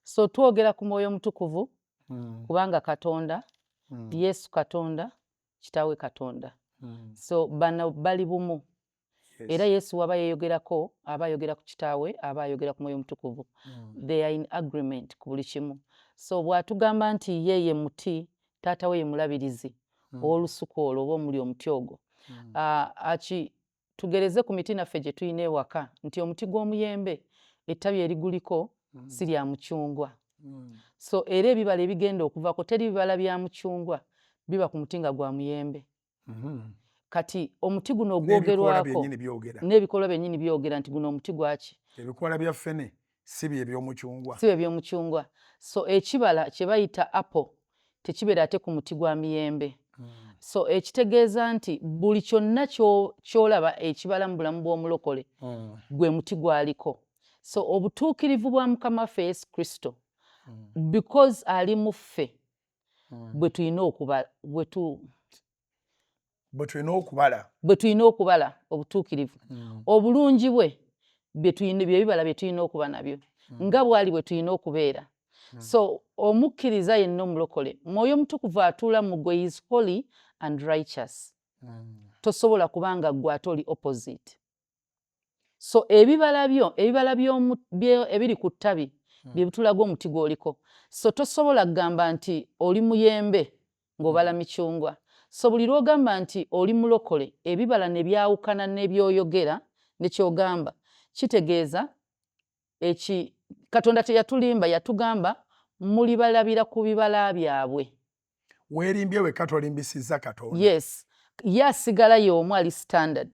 So twogera ku Mwoyo Mutukuvu kubanga Katonda, Yesu Katonda, Kitaawe Katonda. So bano bali bumu. Era Yesu waba yeeyogerako, aba ayogera ku Kitaawe, aba ayogera ku Mwoyo Mutukuvu. They are in agreement ku buli kimu. So bw'atugamba nti ye ye muti, taata we ye mulabirizi ow'olusuku olwo oba omuli omuti ogwo, aki tugereze ku miti naffe gye tulina ewaka nti omuti gw'omuyembe, ettabi eriguliko si lya mucungwa. So era ebibala ebigenda okuvaako, teri bibala bya mucungwa biba ku muti nga gwa muyembe. Kati omuti guno ogwogerwako, n'ebikoola byennyini byogera nti guno omuti gwaki? Ebikoola bya ffene si bye by'omucungwa. Si bye by'omucungwa. So ekibala kye bayita apple tekibeera ate ku muti gwa miyembe. So ekitegeeza nti buli kyonna ky'olaba ekibala mu bulamu bw'omulokole gwe muti gwaliko. So obutuukirivu bwa Mukama waffe Yesu Kristo, because ali mu ffe, bwe tulina okuba bwe tulina okubala. Bwe tulina okubala obutuukirivu, obulungi bwe byebibala bye tulina okuba nabyo, nga bwali bwe tulina okubeera. So omukkiriza yenna omulokole, Mwoyo Mutukuvu atuula mu gwe is holy and righteous. Tosobola kubanga gwe ate oli opposite. So ebibala byo, ebibala ebiri ku ttabi bye bitulaga omuti gw'oliko. So tosobola kugamba nti oli muyembe ng'obala micungwa. So buli lw'ogamba nti oli mulokole, ebibala ne byawukana n'ebyoyogera nekyogamba, kitegeeza eki Katonda teyatulimba, yatugamba mulibalabira ku bibala byabwe. Weerimbye wekka, tolimbisizza Katonda. Yes, ye asigala y'omu, ali standard.